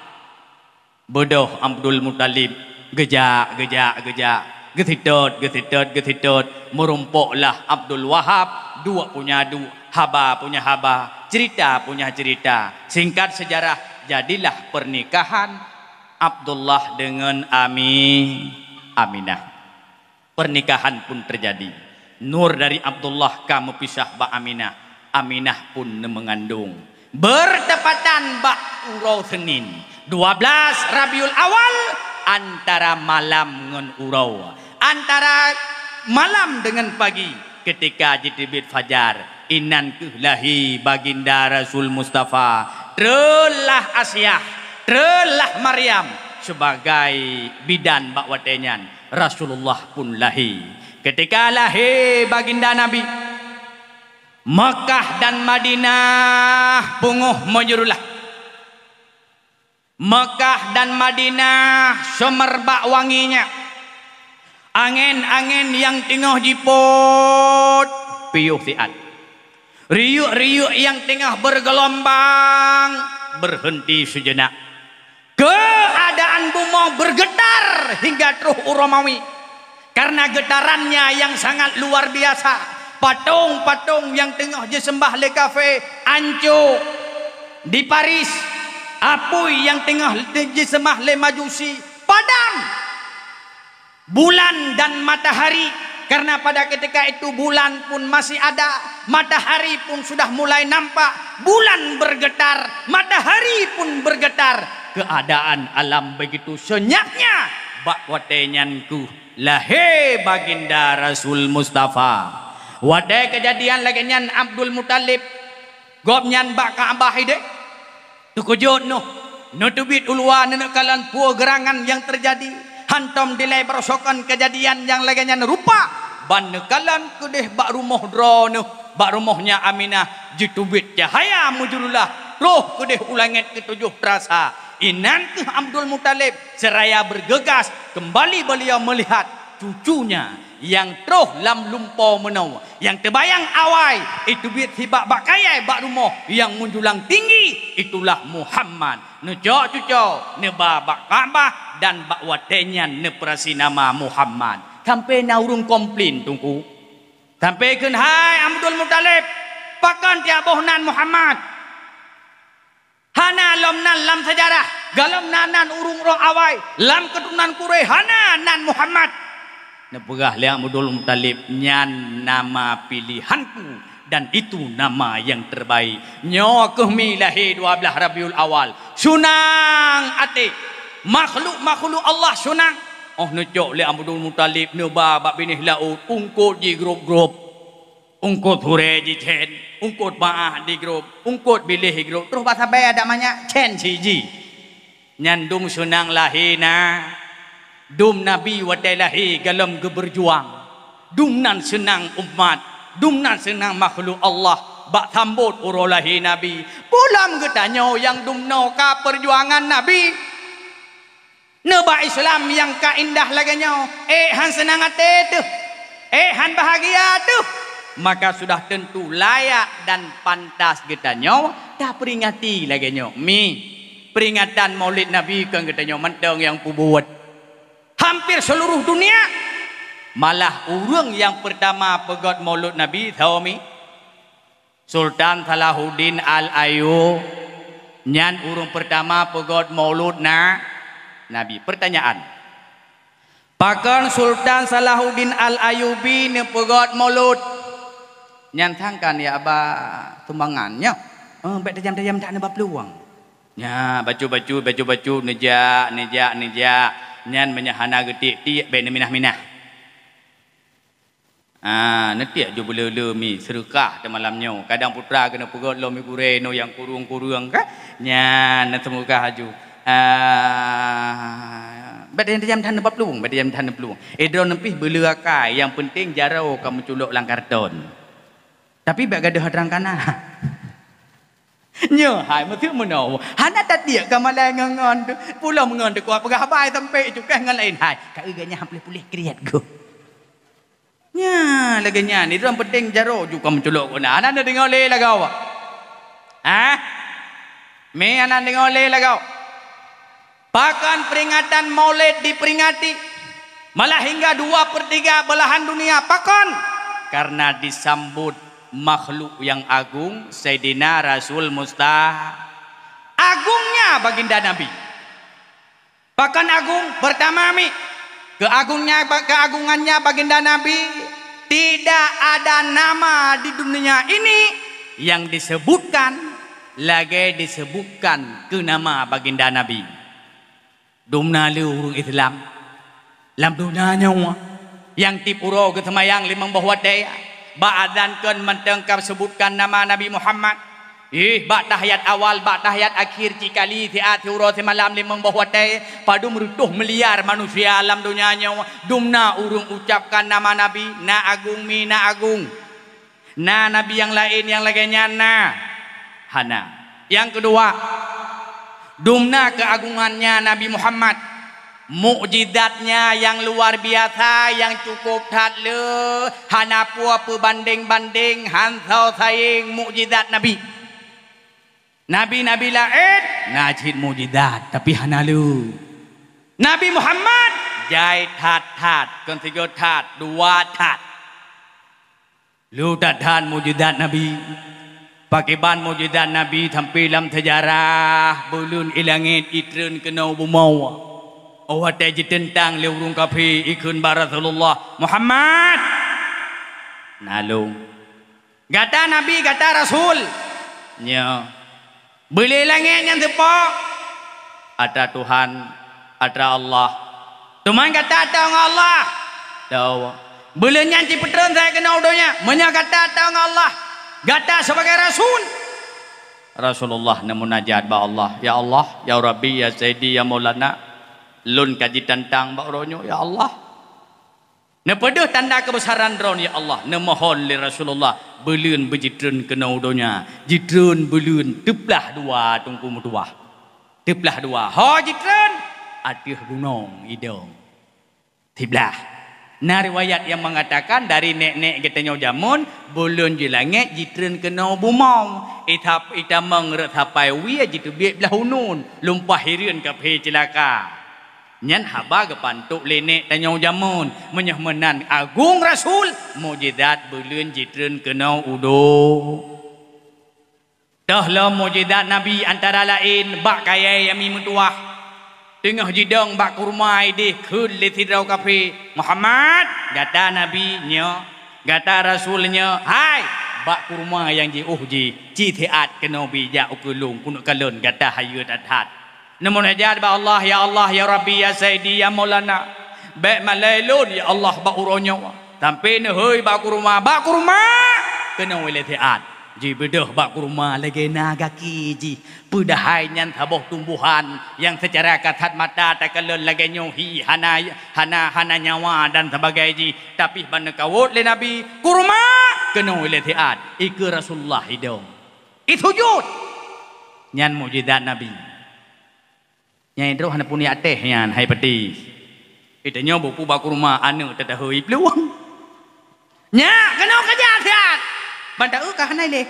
Beudôh Abdul Muthalib geujak, geujak, geujak, geusitot, geusitot, geusitot, meurumpoklah Abdul Wahab, duek punya duek, haba punya haba, cerita punya cerita. Singkat sejarah, jadilah pernikahan Abdullah dengan Ami-, Aminah. Pernikahan pun terjadi. Nur dari Abdullah ka meupisah bak Aminah. Aminah pun neumeungandong. Bertepatan bak uroe Senin, dua belas Rabiul Awal, antara malam ngon uroe. Antara malam dengan pagi, ketika jiteubiet fajar, inan kheueh lahé Baginda Rasul Mustafa, treun lah Asiah, treun lah Maryam sebagai bidan bak watée nyan. Rasulullah pun lahé. Ketika lahé Baginda Nabi, Mekah dan Madinah pungoh meujeurulah. Mekah dan Madinah seumerbak wanginya. Angén-angén nyang teungoh jipot piôh siat. Riyeuk-riyeuk nyang teungoh bergelombang berhenti sejenak. Keuadaan bumoe bergetar hingga troh u Romawi karena getarannya yang sangat luar biasa. Patong-patong nyang teungoh jiseumbah lé kafé ancô. Di Paris, apui nyang teungoh jiseumbah lé Majusi padam. Bulan dan matahari, karena pada ketika itu bulan pun masih ada, matahari pun sudah mulai nampak, bulan bergetar, matahari pun bergetar. Keadaan alam begitu senyapnya. Bak watée nyan kheueh lahé Baginda Rasul Mustafa. Watée keujadian lagée nyan Abdul Muthalib, gobnyan bak Ka'bah idéh. Teukeujot noh, neuteubiet u luwa neuneukalon peue geurangan nyang teujadi. Hantom dilée baroesokon keujadian nyang lagée nyan rupa, ban neukalon keudéh bak rumoh droeneuh, bak rumohnya Aminah jiteubiet cahya meujeurulah, troh keudéh u langét keutujoh teurasa. Inan kheueh Abdul Muthalib seraya bergegas kembali beliau melihat cucunya nyang troh lam lumpoe meunoe, nyang teubayang awai, iteubiet sibak bak kayée bak rumoh nyang meujeulang tinggi, itulah Muhammad. Neucok cucoe, neuba bak Ka'bah, dan bak watée nyan neupeurasi nama Muhammad. Sampoe na ureuëng komplain, Teungku. Sampoe kheun, "Hai Abdul Muthalib, pakon tieb boh nan Muhammad?" Hana lom nan lam seujarah. Galom na nan ureuëng-ureuëng awai. Lam keuturonan Quraisy hana nan Muhammad. Neupeugah lé Abdul Muthalib, "Nyan nama pilihanku dan itu nama yang terbaik." Nyoe kheueh mi lahé dua belas Rabiul Awal. Sunang até. Makhluk-makhluk Allah sunang. Oh neucok lé Abdul Muthalib neuba bak binéh laôt, eungkôt jigrôp-grôp. Eungkôt hurée jicén, eungkôt meu'ah jigrôp, eungkôt biléh jigrôp, troh bak sabe adak manyak, cén siji. Nyan dum seunang lahé na, dum Nabi watée lahé golom geubeurjuang, dum nan seunang umat, dum nan seunang makhluk Allah bak sambot uroe lahé Nabi. Peue lom geutanyoe nyang dumnoe ka peurjuangan Nabi? Neuba Islam nyang ka indah lagée nyoe, ék han seunang até teuh, ék han bahagia teuh, maka sudah tentu layak dan pantas geutanyoe taperingati lagée nyoe. Mi, peringatan Maulid Nabi kon geutanyoe mantong nyang peubuet. Hampir seluruh dunia, malah ureuëng nyang pertama peugét Maulid Nabi, soe mi? Sultan Salahuddin Al-Ayyubi, nyan ureuëng pertama peugét Maulud na-, Nabi. Pertanyaan, pakon Sultan Salahuddin Al-Ayyubi neupeugét Maulud? Nyan sangkan ya ba sumbangan nyoe. Oh, bék tajam-tajam that neuba peuluwang. Nya, bacut-bacut, bacut-bacut, neujak, neujak, neujak. Nyan meunyoe hana geutiek-tiek, bék neuminah-minah. Ah, neutiek ju beuleu-leu mi seureukah teumalam nyoe. Kadang putra keuneuk peugét lom mi gurée nyoe nyang kureueng-kureueng ka. Nyan, neuseumeukah aju. Ah, bék tajam-tajam that neuba peuluwang, bék tajam that neupeuluwang. Eh, droeneuh pih beuleu akai, nyang peunteng jaroe ka meuculok lam karton. Tapi bék gadôh trang kana. Nyoe hai meuteuk meunoe. Hana tatiek ka malai ngon-ngon tu. Pulo meungon teuka peugah bai sampai cukai ngon laén hai. Ka eu ganyah puléh-puléh kriet goh. Nya, lagée nyan, droeneuh peunteng jaroe ju ka meuculok keu na. Hana neudeungoe lé lagoe. Hah? Mi hana neudeungoe lé lagoe. Pakon peringatan Maulid diperingati, malah hingga dua per tiga belahan dunia? Pakon? Karena disambut makhluk yang agung, Saidina Rasul Mustafa. Agungnya Baginda Nabi. Pakon agung? Pertama mi, keagungnya, keagungannya Baginda Nabi, tidak ada nama di dunia ini yang disebutkan lagée disebutkan keu nama Baginda Nabi. Dumna le ureuëng Islam lam donya nyoe nyang tiep uroe geuseumayang limong boh watée, bak azan kon mantong ka seubutkan nama Nabi Muhammad. Ih, bak tahiyat awal, bak tahiyat akhir, cikali siat siuroe simalam limong boh watée, padum reutôh miliar manusia lam donya nyoe, dumna ureuëng ucapkan nama Nabi, na agung mi na agung. Na nabi nyang laén nyang lagée nyan na? Hana. Nyang keudua, dumna keuagungannya Nabi Muhammad, mukjizatnya nyang luar biasa, nyang cukup that le, hana peue peubandeng-bandeng, han soe saing mukjizat Nabi. Nabi-nabi laén na cit mukjizat, tapi hana le. Nabi Muhammad jai that-that, kon sigoe that, dua that. Le that-that mukjizat Nabi. Pakriban mukjizat Nabi sampai lam seujarah, buleuen i langét jitreun keunoe bumoe. Óh watée jiteuntang lé ureuëng kafé, ikheun bak Rasulullah, "Muhammad, nalông." Gata nabi, gata rasul. Nyo. Beulé langét nyan seupôt atra Tuhan, atra Allah. Teuma gata atra ngon Allah. Tahu. Beulé nyan cipeutreun sagai keunoe u donya. Meunyoe gata atra ngon Allah, gata sebagai rasul. Rasulullah neumunajat bak Allah, "Ya Allah, ya Rabbi, ya Sayyidi, ya Maulana, lôn ka jitantang bak uroe nyoe, ya Allah." Neupeudeuh tanda keubeusaran Droen, ya Allah, neumohon lé Rasulullah, beuleuen beujitreun keunoe u donya, jitreun beuleuen teuplah dua teungku meutuwah. Teuplah dua. Ho jitreun ateueh gunong idong. Siblah. Na riwayat nyang meungatakan dari nek-nek geutanyoe jameun, beuleuen jilangét jitreun keunoe bumoe, itap-, itamong rot sapai wie jiteubiet blah uneun, lumpah hireuen kafé ceulaka. Nyan haba geupantok lé nek tanyoe jameun, meunyoe meunan agung Rasul, mukjizat beuleuen jitreun keunoe u do-. Toh lom mukjizat Nabi antara laén bak kayée nyang mi meutuwah. Teungoh jidong bak kurma ideh kheun lé sidroe kafé, "Muhammad, gata Nabi nyoe, gata Rasul nyoe, hai, bak kurma nyang jiôh jih, ci siat keunoe bi jak ukeue lôn keuneuk kalon gata hayeue that-that." Neumunajat bak Allah, "Ya Allah, ya Rabbi, ya Sayyidi, ya Maulana, Bék malée lôn, ya Allah, bak uroe nyoe. Sampoe neuhôi bak kurma, bak kurma! Keunoe lé siat. Jibeudôh bak kurma lagée na gaki jih. Peudahai nyan saboh tumbuhan nyang seucara kasat mata takalon lagée nyoe hi hana, hana, hana nyawa dan sebagai jih. Tapi ban neukawot lé Nabi, "Kurma!" Keunoe lé siat. Ikeue Rasulullah idong. Isujut! Nyan mukjizat Nabi. Nyang droe hana puniak teh nyan, hai peuti. Ita nyoe bupu bak kurma aneuk teudah iplueng. Nyak, keunoe keujak siat. Ban taeu ka hana lé.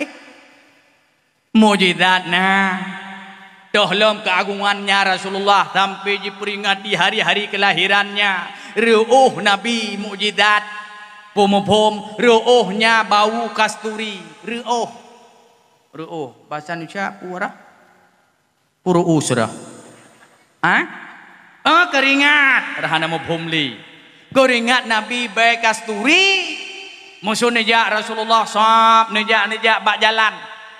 Mukjizat na. Toh lom keuagungannya Rasulullah sampai jipeuringati hari-hari kelahirannya. Reuôh Nabi mukjizat. Peumuphom, reuôhnya bau kasturi. Reuôh. Reuôh. Bahasa Indonesia, urah. Puru usra. Ha? Oh, keuringat. Rahana muphom lé. Keuringat Nabi bèe kasturi. Musoh neujak Rasulullah sab, neujak, neujak bak jalan.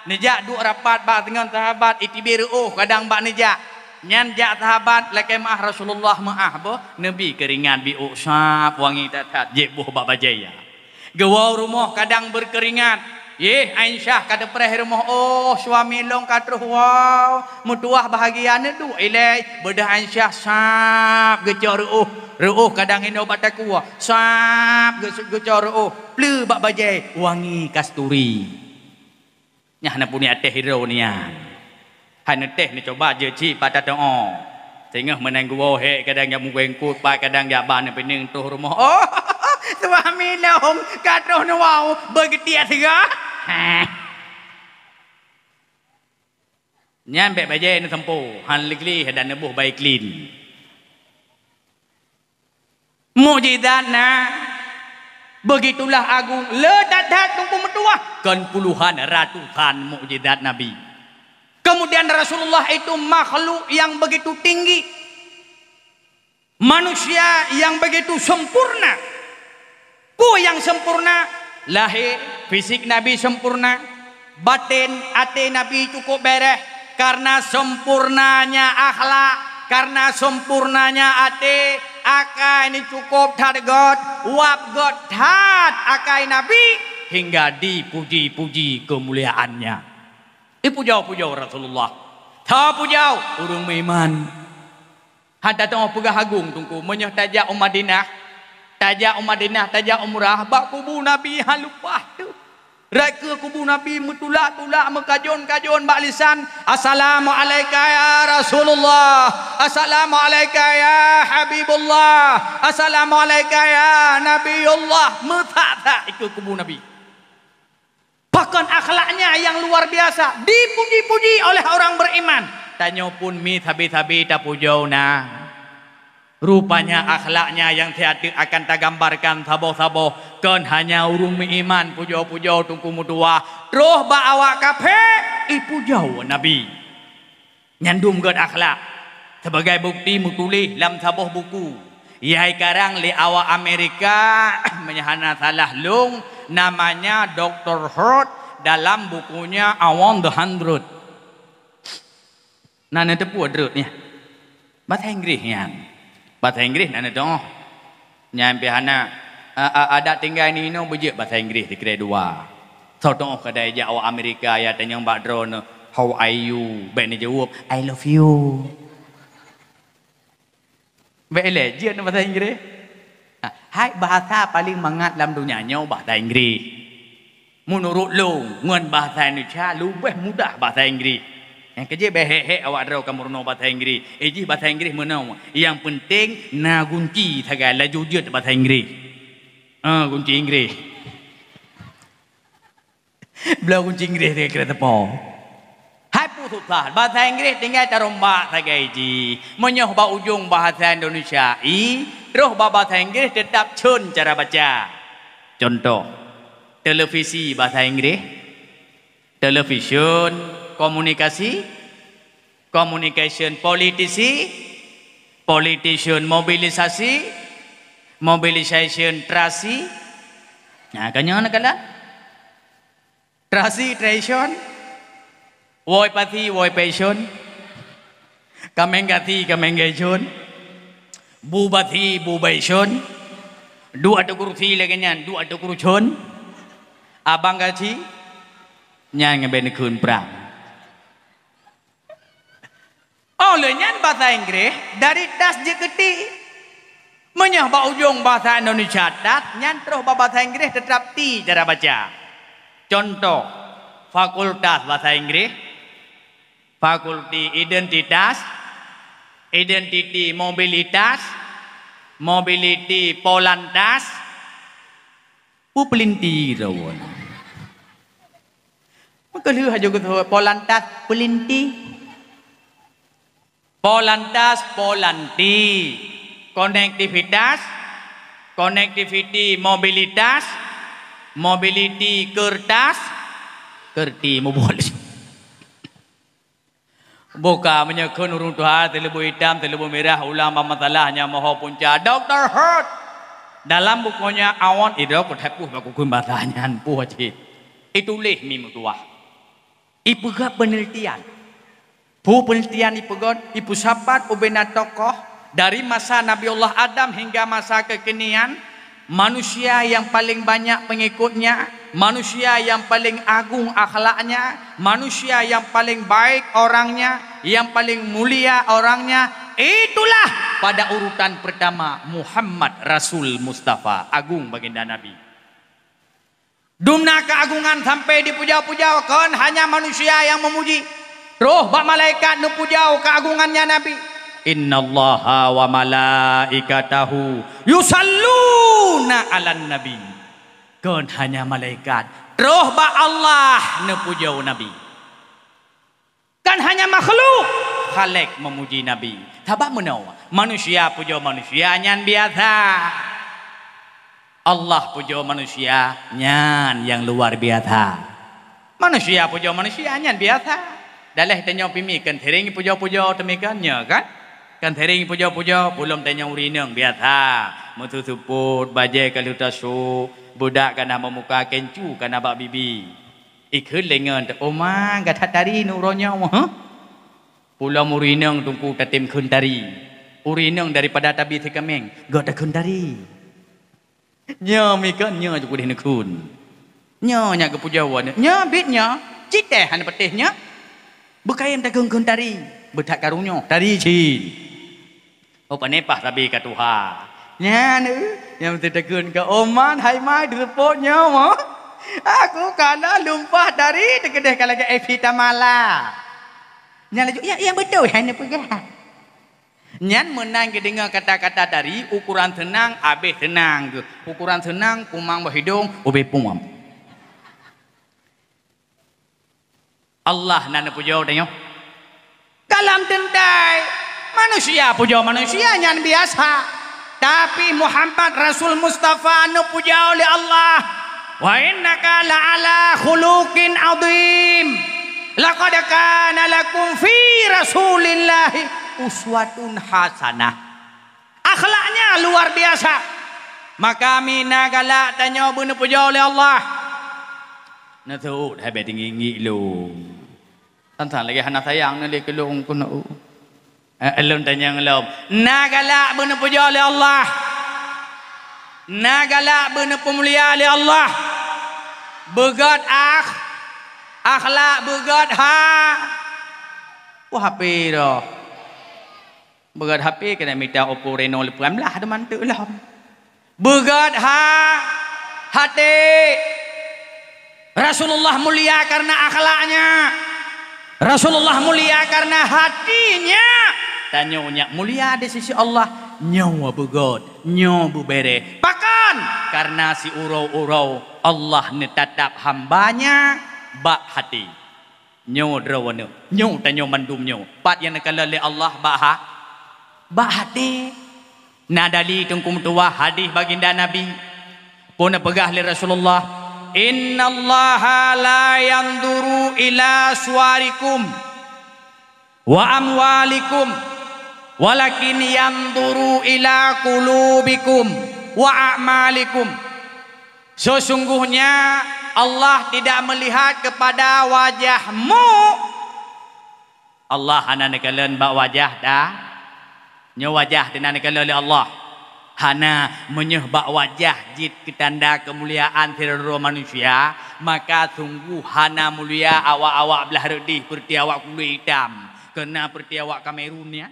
Neujak duek rapat bak teungoh sahabat, itibée reuôh kadang bak neujak. Nyan jak sahabat lakée meu'ah Rasulullah meu'ah boh, Nabi keuringat biôk sab wangi that-that, jeuet boh bak bajée ya. Geuwoe rumoh kadang beukeuringat. Yeh, Aisyah ka teupreh rumoh, "Oh, suami lôn ka troh woe, meutuwah bahagia neuduek ilée." Beudôh Aisyah sab geucok reuôh, reuôh kadang inoe bak takue, sab geu-, geucok reuôh, pleue bak bajée wangi kasturi. Nyan hana puniak teh droe nyan. Hana teh neucuba jeuet cit pat tateu'oh. Singoh meunan geuwoe hék kadang jak meuguengkot pat kadang jak ba neupineung troh rumoh. Oh, suami lôn ka troh neuwoe beugeutiek sigoe. Heh. Nyan bèk bajée neusampoe, han lé gleh dan neuboh bai klin. Mukjizat na, beugitulah agung, le that-that teungku meutuwah, kon puluhan ratusan mukjizat Nabi. Kemudian Rasulullah itu makhluk yang begitu tinggi, manusia yang begitu sempurna. Peue nyang sempurna? Lahé, fisik Nabi sempurna. Baten, até Nabi cukup bèrèh. Karena sempurnanya akhlak, karena sempurnanya até, akai ni cukup that göt, wab göt that akai Nabi, hingga dipuji-puji kemuliaannya. Ipujoe-pujoe Rasulullah. Teupujoe ureuëng meuiman. Hana teungoh peugah agung teungku, meunyoe tajak u Madinah, tajak u Madinah, tajak umrah, bak kubu Nabi han lumpah teuh. Rayeuk kubu Nabi meutulak-tulak, meukajon-kajon bak lisan, "Assalamu'alaika ya Rasulullah, assalamu'alaika ya Habibullah, assalamu'alaika ya Nabiyullah." Meusak-sak ikeue kubu Nabi. Pakon akhlaknya yang luar biasa, dipuji-puji oleh orang beriman. Tanyoe pun mi sabe-sabe tapujoe na. Rupanya akhlaknya yang siat teuk akan tagambarkan saboh-saboh, kon hanya ureuëng meuiman pujoe-pujoe teungku meutuwah, troh bak awak kafé ipujoe Nabi. Nyan dum göt akhlak. Sebagai bukti meutuléh lam saboh buku, nyang ikarang lé awak Amerika, meunyoe hana salah lôn, namanya Doktor Hurt dalam bukunya Around the Hundred. Na neuteupeue Hundred nyan? Bahasa Inggréh nyan. Bahasa Inggréh na neuteu'oh. Nyan pih hana, a, a, adak tinggai ninoe beujeuet bahasa Inggréh sikrek dua. Soe teu'oh kadai jak awak Amerika ya tanyong bak droeneuh, "How are you?" Bék neujaweueb, "I love you." Bék ilée jeuet bahasa Inggréh. Ha, hai bahasa paléng mangat lam donya nyoe bahasa Inggréh. Meunurot lôn, ngon bahasa Indonesia leubeh mudah bahasa Inggréh. Nyang keujeuet bék hék-hék awak droe ka meurunoe bahasa Inggréh. Eh, jih bahasa Inggréh meunoe. Nyang peunteng na gunci sagai laju jeuet bahasa Inggréh. Ah, gunci Inggréh. Bloe gunci Inggréh kira-kira teupeu. Hai peue susah, bahasa Inggréh tinggai tarombak sagai jih. Meunyoe bak ujong bahasa Indonesia i, troh bak bahasa Inggréh teutap cun cara baca. Contoh, televisi bahasa Inggréh, television, komunikasi, communication, politisi, politician, mobilisasi, mobilisation, trasi. Nah, kan nyan kan lah. Trasi, tration. Woi pati, woi passion. Kameng gati, kameng gayun. Bu basi, bu baison, duek ateueh kurusi lagée nyan, duek ateueh kurucon, abang gasi, nyan ngon bée neukheun prang. Óh lheueh nyan basa Inggréh dari tas jeuet keu ti. Meunyoe bak ujong basa Indonesia tas, nyan troh bak basa Inggréh teutab ti cara baca. Contoh, fakultas basa Inggréh, fakulti identitas, identiti mobilitas, mobiliti polantas, pu pelinti rawon. Meukeulheueh haju geuteupeue polantas pelinti. Polantas polanti. Konektivitas, konektiviti mobilitas, mobiliti kertas, kerti mubuet. Buka meunyoe kheun ureuëng tuha, teuleubeu itam, teuleubeu mirah, ulang bak masalah nyang moho punca. Doktor Hot! Dalam bukoe nyan awon idok kuteupeue bak kukun basa nyan puih cit. Ituléh mi meutuah. Ipeugah peunelitian. Peue peunelitian ipeugöt, ipeusapat ubena tokoh dari masa Nabi Allah Adam hingga masa kekinian, manusia yang paling banyak pengikutnya, manusia yang paling agung akhlaknya, manusia yang paling baik orangnya, yang paling mulia orangnya, itulah pada urutan pertama Muhammad Rasul Mustafa, agung baginda Nabi. Dumna keuagungan sampai dipuja-puja, kon hanya manusia yang memuji. Roh bak malaikat neupuja keuagungannya Nabi. "Innallaha wa malaikatahu yusalluna 'alan nabi." Kon hanya malaikat, roh bak Allah neupuja Nabi. Kan hanya makhluk khalek memuji Nabi. Sabab meunoe, manusia pujoe manusia nyan biasa. Allah pujoe manusia nyan nyang luar biasa. Manusia pujoe manusia nyan biasa. Daléh tanyoe pimi kan sering pujoe-pujoe teumikan nyoe kan? Kan sering pujoe-pujoe, pulom tanyoe ureuëng inong biasa. Meususupuet, bajée ka lheueh tasuk, budak ka na meumuka, kencu ka na bak bibi. Ikheun lé ngon teuh, "Oma, gata tari neuroe nyoe, heh?" Pulom ureuëng inong teungku tatem kheun tari. Ureuëng inong daripada tabi sikaméng, "Gata kheun tari." Nyoe mikon, nyoe jukudeh neukheun. Nyoe nyak geupuja wan, nyoe bit nyoe, citeh hana patéh nyoe. Beukayém takheun-kheun tari, beuthat karu nyoe, tari cit. Oh, pane paih sabe ka tuha. Nyan, eh, nyang meuteukheun ka oman hai mai diseupôt nyoe, oh. Aku kana lumpah dari teukeudeh ka lagée Evi Tamala. Nyan laju, ya, ya beutôi hai neupeugah. Nyan meunan geudeungoe kata-kata dari ukuran seunang, abéh seunang geuh. Ukuran seunang, kumang bak hidong, ubé puam. Allah na neupujoe tanyoe. Dalam teuntée manusia pujoe manusia nyan biasa, tapi Muhammad Rasul Mustafa neupujoe lé Allah, "Wa innaka la'ala khuluqin adzim. Laqad kana lakum fi Rasulillahi uswatun hasanah." Akhlaknya luar biasa. Maka mina galak tanyoe beuneupujoe lé Allah. Neuseuôt habéh teungingi lôn. Tan-tan lagée hana sayang na lé keu lôn keunoe. Eh, lôn tanyong lom. Na galak beuneupujoe lé Allah. Na galak beuneupeumulia lé Allah. Beugét akh, akhlak beugét ha. Wah, hape roh. Beugét hape keuneuk mita Oppo Reno lapan belas teuma teuk lom. Beugét ha, hati. Rasulullah mulia karena akhlaknya. Rasulullah mulia karena hatinya. Tanyoe nyak mulia di sisi Allah. Nyoe beugét, nyoe beubéréh. Pakon? Karena siuroe-uroe Allah neutatap hamba-Nya bak hati. Nyoe droeneuh, nyoe tanyoe mandum nyoe. Pat nyang neukalon lé Allah bak ha-, bak hati. Na dali teungku meutuwah hadih baginda Nabi. Peue neupeugah lé Rasulullah, "Innallaha la yanzuru ila suwarikum wa amwalikum, walakin yanzuru ila qulubikum wa a'malikum." Sesungguhnya Allah tidak melihat kepada wajahmu. Allah hana neukalon bak wajah ta-, Nyoe wajah teunan dikalon lé Allah. Hana, meunyoe bak wajah jeuet keu tanda keumuliaan sidroe manusia, maka sungguh hana mulia awak-awak blah reudeh peureuti awak kulét itam, keu na peureuti awak Kamerun nyan.